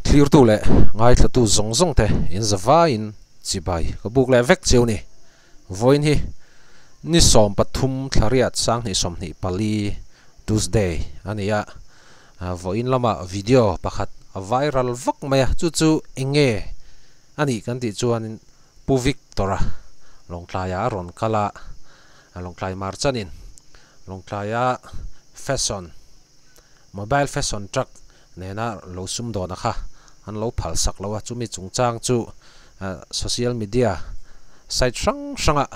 Thlirtu leh ngaithlatu zawng zawng te in zavaiin chibai ka buk leh vek cheu ni. Vawiin hi ni 13 thlariat 2024 Tuesday a ni a, vawiin lama video pakhat a viral vak mai a, chu chu eng nge a nih kan tih chuanin Pu Victor-a Lawngtlaia a rawn kal a, Lawngtlai Marchanin Lawngtlaia fashion mobile fashion truck nena lo sumdawna kha an lo phal sak lo a, chumi chungchang chu social media site hrang hranga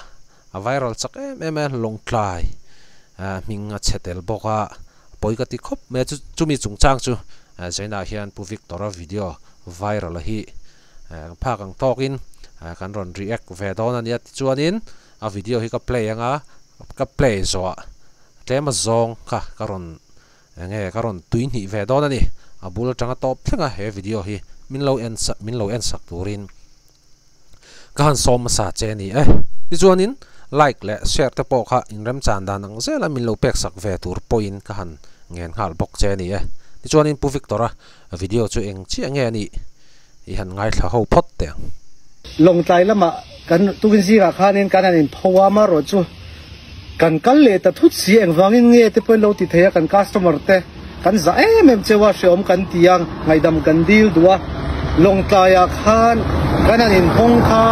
a viral chak em em a, Lawngtlai hming a chhe tel bawk a, pawi ka ti khawp mai a, chumi chungchang chu Zaina hian Pu Victor-a video viral a hi phak ang tawkin kan rawn react ve dawn a nia, tichuanin a video hi ka play anga ka play zawhah tlem a zawng kha ka rawn Enge ka rawn tui hnih ve dawn a ni. A bul atanga tawp thleng a he video hi min lo en min lo en sak turin ka han sawm hmasa che a ni e. Tichuanin like leh share te pawh kha inremchan dan ang zela min lo pek sak ve tur pawhin ka han ngen nghal bawk che a ni e. Tichuanin Pu Victor-a video chu eng chiah nge a nih i han ngaithla ho phawt teh ang. Lawngtlai lamah kan tukin zingah khanin kan han inpho a, amaherawhchu kan kal leh ta thut si, engvangin nge te pawhin lo ti thei a, kan customer te kan zah em em cheu a, hreawm kan ti a, ngaihdam kan dil duh a, Lawngtlaiah khan kan han inhawng kha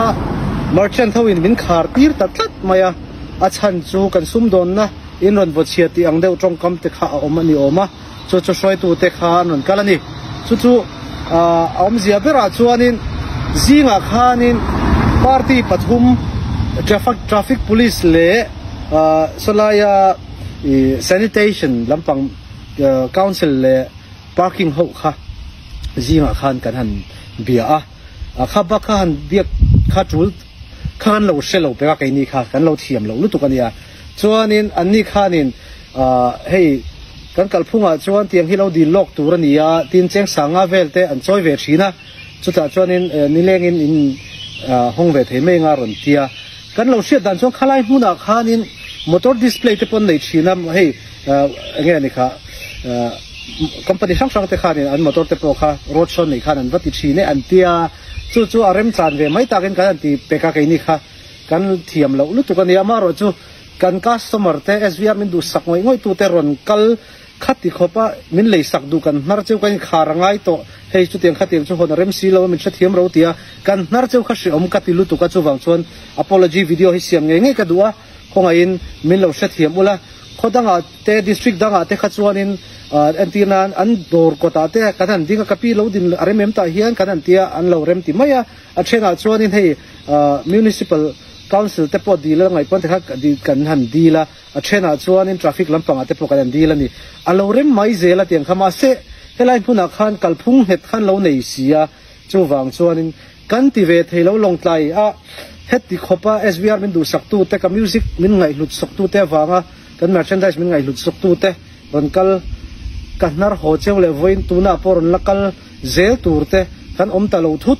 merchant ho in min khar tir ta tlat mai a, a chhan chu kan sumdawnna in rawn vaw chhia tih ang deuh tawngkam te kha a awm a ni awm a. Chu chu hruaitute kha an rawn kal a ni. Chu chu a awmzia berah chuanin zingah khanin party pathum traffic traffic police leh sawlaia sanitation lampang council leh parking ho kha zingah khan kan han bia a. Kha bak kha han biak kha tul kha kan lo hre lo pek a keini kha kan lo thiam loh lutuk a nia. Chuanin anni khanin hei kan kalphungah chuan tiang hi lo dil lawk tur a ni a, tin cheng sanga vel te an chawi ve thin a, chutah chuanin nilengin in hawng ve thei mai anga rawn ti a. Kan lo hriat dan chuan khalai hmunah khanin motor display te pawh an nei thin a, hei enge a ni kha company hrang hrang te khanin an motor te pawh kha road show neih khan an va ti thin e an ti a, chu chu a remchan ve mai takin kan han ti pek a keini kha. Kan thiam loh lutuk a nia, amaherawhchu kan customer te SVR min duhsak ngawih ngawih tu te rawn kal khati khawp a min leisak duh kan hnar cheu kan inkhar a ngai tawh, hei chutiang khatiang chu hawn a rem si lo a min hrethiam ro tia kan hnar cheu kha hreawm ka ti lutuk a, chuvang chuan apology video hi siam ngei ngei ka duh a, khawngaihin min lo hrethiam ula, khaw dangah te district dangah te kha chuanin entir nan an dawr kawtah te kan han ding a, ka pi lo din a rem em tah hian kan han tia an lo rem ti mai a. A thenah chuanin hei Municipal Council te pawh dil a ngaih pawn te kha kan han dil a, a thenah chuanin traffic lampangah te pawh kan han dil a ni. A lo rem mai zel a tiang kha mahse helai hmunah khan kalphung nghet khan lo nei si a, chuvang chuanin kan ti ve thei lo Lawngtlai a heti khawpa SVR min duhsaktu te ka music min ngaihhlut sawktu te avanga kan merchandise min ngaihhlut sawktu te rawn kal ka hnar haw cheu leh vawiin tunah pawh rawn la kal zel tur te kan awm ta lo thut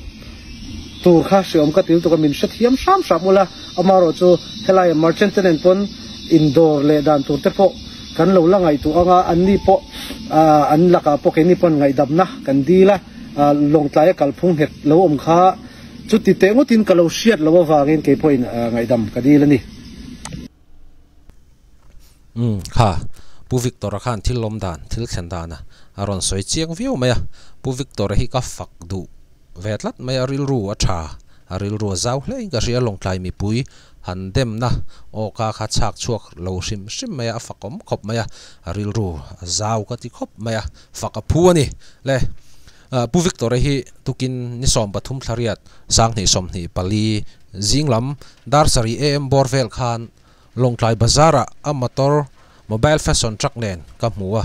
tur kha hreawm ka til tuk a, min hrethiam hram hram ula, amaherawh chu helai merchant te nen pawn indawr leh dan tur te pawh kan lo la ngaihtuah anga anni pawh an lakah pawh keini pawn ngaihdamna kan dil a, Lawngtlaia kalphung nghet lo awm kha chuti teh ngawtin ka lo hriat loh avangin kei pawhin ngaihdam ka dil a ni. Umm kha, Pu Victor-a khan thil lawm dan, thil thlen dana a rawn sawi chiang viau mai a, Pu Victor-a hi ka fak duh ve tlat mai a, rilru a tha, a rilru a zau hle in ka hria, Lawngtlai mipui han demna aw ka kha chhak chhuak lo hrim hrim mai a, a fakawm khawp mai a, a rilru a zau ka ti khawp mai a, fak a phu a ni le. Pu Victor-a hi tukin ni 13 thlariat 2024 zing lam dar sarih am bawr vel khan Lawngtlai Bazar-ah a motor mobile fashion truck nen ka hmu a,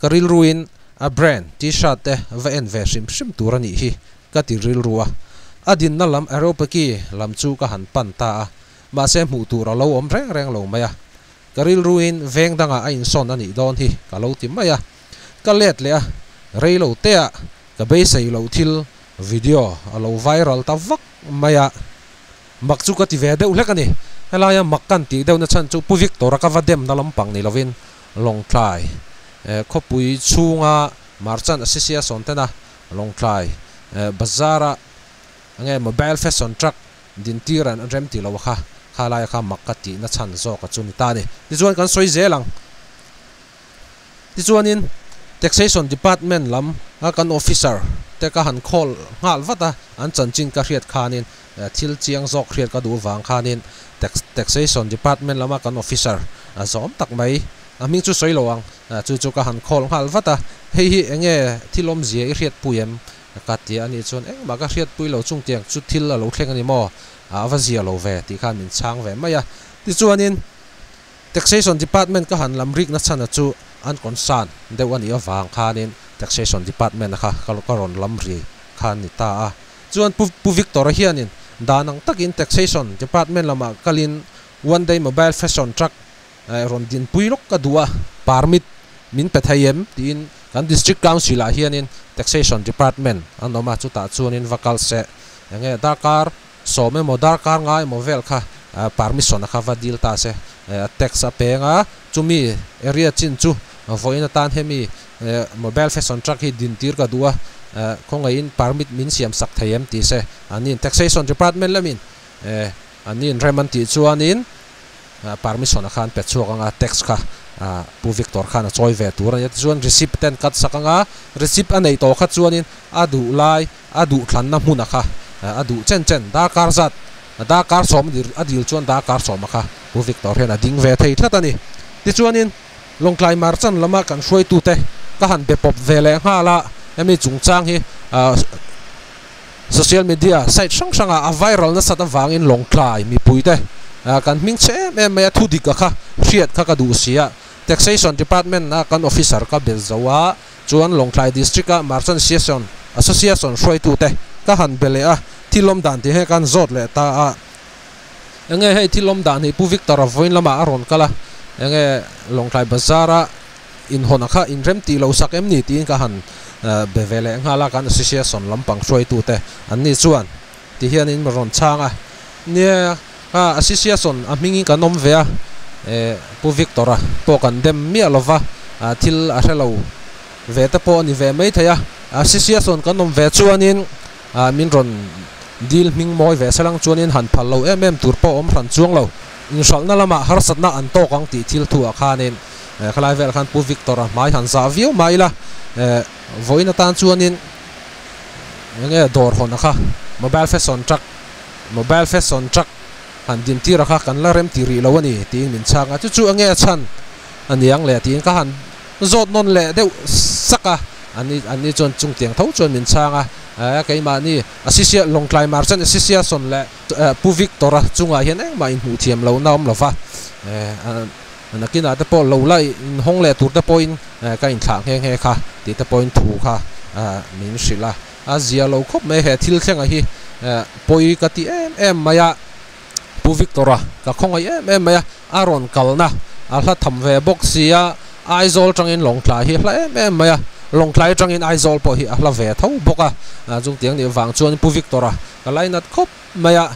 ka rilruin a brand t-shirt te va en ve hrim hrim tur a nih hi ka ti rilru a, a dinna lam Areopagi lam chu ka han pan ta a, mahse hmuh tur a lo awm reng reng lo mai a, ka rilruin veng dangah a insawn a nih dawn hi ka lo ti mai a, ka let leh a, rei lo teah ka beisei loh thil video a lo viral ta vak mai a. Mak chu ka ti ve deuh hlek a ni. Helaia mak kan tih deuhna chhan chu Pu Victor-a ka va demna lampang ni lovin Lawngtlai khawpui chhunga Merchant Association tena Lawngtlai bazar-a enge mobile fashion truck din tir an rem tih loh kha kha laia kha mak ka tih na chhan zawk a chu ni ta a ni. Tichuan kan sawi zel ang. Tichuanin Taxation Department lam a kan officer te ka han call nghal vat a, an chanchin ka hriat khanin thil chiang zawk hriat ka duh vang khanin Taxation Department lama kan officer a zawm tak mai a hming chu sawi lo ang, chu chu ka han call nghal vat a, hei hi enge thil awmzia i hriatpui em? Ka ti a nih chuan engmah ka hriatpui lo chung tiang chu thil a lo thleng a ni maw? A va zia lo ve tih khan min chhang ve mai a. Tichuanin Taxation Department ka han lam rikna chhana chu an concern deuh a nih avang khanin Taxation Department a kha ka rawn lam ri kha a ni ta a. Chuan Pu Pu Victor-a hianin dan ang takin Taxation Department lamah kalin One Day Mobile Fashion Truck rawn dinpui lawk ka duh a, permit min pe thei em tiin kan District Council ah hianin Taxation Department an awm a, chutah chuanin va kal seh enge darkar sawm emaw darkar nga emaw vel kha permission a kha va dil ta se, tax a peng a, chumi area chin chu vawiin atan hemi mobile fashion truck hi din tir ka duh a, khawngaihin permit min siam sak thei em ti se, an Taxation Department lamin an inrem an tih chuanin permission a khan pe chhuak anga tax kha Pu Victor khan a chawi ve tur a nia tichuan receipt te an cut sak anga receipt a neih tawh kha chuanin a duh lai a duh thlanna hmun a kha a duh chen chen darkar zat darkar sawm a dil chuan darkar sawm a kha Pu Victor hian a ding ve thei tlat a ni tichuanin Lawngtlai Merchant lama kan hruaitute ka han be pawp ve leh nghal a hemi chungchang hi Social media site hrang hrangah a viral nasat avangin Lawngtlai mipuite kan hming chhe em em mai a, thu dik a kha hriat kha ka duh si a. Taxation Department a kan officer ka bel zo a, chuan Lawngtlai District a Merchant Association Association hruaitute ka han be leh a, thil awm dan tih hi kan zawt leh ta a. Enge hei thil awm dan hi Pu Victor a vawiin lamah a rawn kal a, enge Lawngtlai Bazar a Inhawn kha inrem tih lo sak em ni tiin ka han be ve leh nghal a, kan association lampang hruaitute an ni chuan ti hian in rawn chhang a, nia kha association a hmingin kan awm ve a, Pu Victor-a pawh kan dem miah lova, thil a hre lo ve te pawh a ni ve mai thei a, association kan awm ve chuanin min rawn dil hming mawi ve salang chuanin han phal lo em em tur pawh a awm hran chuang lo, inhralhna lamah harsatna an tawk ang tih thil thuah khanin. Khalai velah khan Pu Victor-a hmai han zah viau mai ila, vawiin atan chuanin enge dawr hawn kha mobile fashion truck, mobile fashion truck han din tir a kha kan la rem ti rih lo a ni tiin min chhang a, chu chu enge a chhan a niang le tiin ka han zawt nawn leh deuh sak a, an an ni chuan chungtiang tho chuan min chhang a, keimahni Association Lawngtlai Merchant Association leh Pu Victor-a chungah hian engmah inhmuh thiam lohna a awm lova. Nakinah te pawh lo la inhawng leh tur te pawhin ka inthlah nghe nghe kha tih te pawhin thu kha min hrilh a, a zia lo khawp mai he thil thlenga hi pawi ka ti em em mai a, Pu Victor-a ka khawngaih em em mai a, a rawn kalna a hla tham ve bawk si a, Aizawl tangin Lawngtlai hi a hla em em mai a, Lawngtlai atangin Aizawl pawh hi a hla ve tho bawk a, chungtiang nih vang chuan Pu Victor-a ka lainat khawp mai a,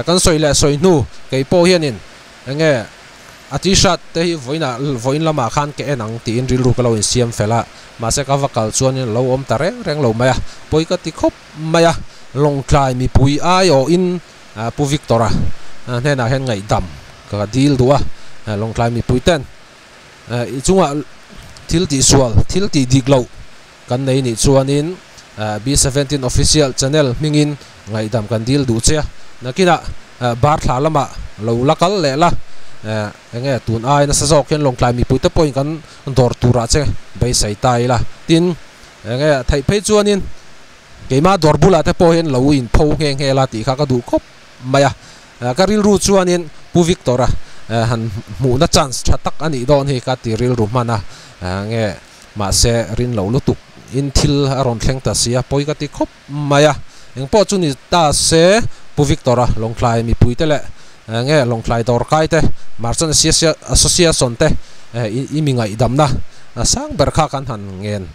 kan sawi leh sawi hnu kei pawh hianin enge A t-shirt te hi vawiinah vawiin lamah khan ka en ang tiin rilru ka lo insiam fel a, mahse ka va kal chuanin a lo awm ta reng reng lo mai a, pawi ka ti khawp mai a, Lawngtlai mipui aiawhin Pu Victor-a hnenah hian ngaihdam ka dil duh a, Lawngtlai mipui ten i chungah thil tihsual, thil tih dik loh kan nei nih chuanin B17 Official Channel hmingin ngaihdam kan dil duh che a, nakinah bar thla lamah lo la kal leh la, enge tun ai nasa zawk hian Lawngtlai mipuite pawhin kan dawr turah che beisei ta ila, tin enge theih phei chuanin keimah dawr bulah te pawh hian lo inpho nghe nghe la tih kha ka duh khawp mai a, ka rilru chuanin Pu Victor-a han hmuhna chance tha tak a nih dawn hi ka ti rilru hman a, enge. Mahse, rin lo lutuk in thil a rawn thleng ta si a, pawi ka ti khawp mai a. Engpawh chu ni ta se, Pu Victor-a Lawngtlai mipuite leh nge Lawngtlai dawrkai te, Merchant Association te i mi ngaihdamna sang ber kha kan han ngen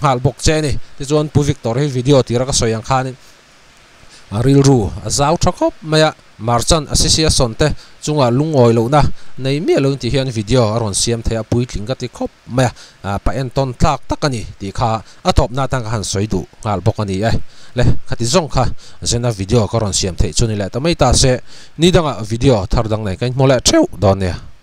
nghal bawk che a ni. Tichuan Pu Victor hi video tira ka sawi ang khanin. A rilru a zau tha khawp mai a, Merchant Association te chunga lungawi lohna nei miah lo in ti hian video a rawn siam thei a, puitling ka ti khawp mai a, pa entawn tlak tak a ni tih kha a tawpna atan ka han sawi duh nghal bawk a ni e. Le, khati zawng kha zena video ka rawn siam theih chu ni leh ta mai ta se, ni dangah video thar dang nen ka inhmu leh theuh dawn nia.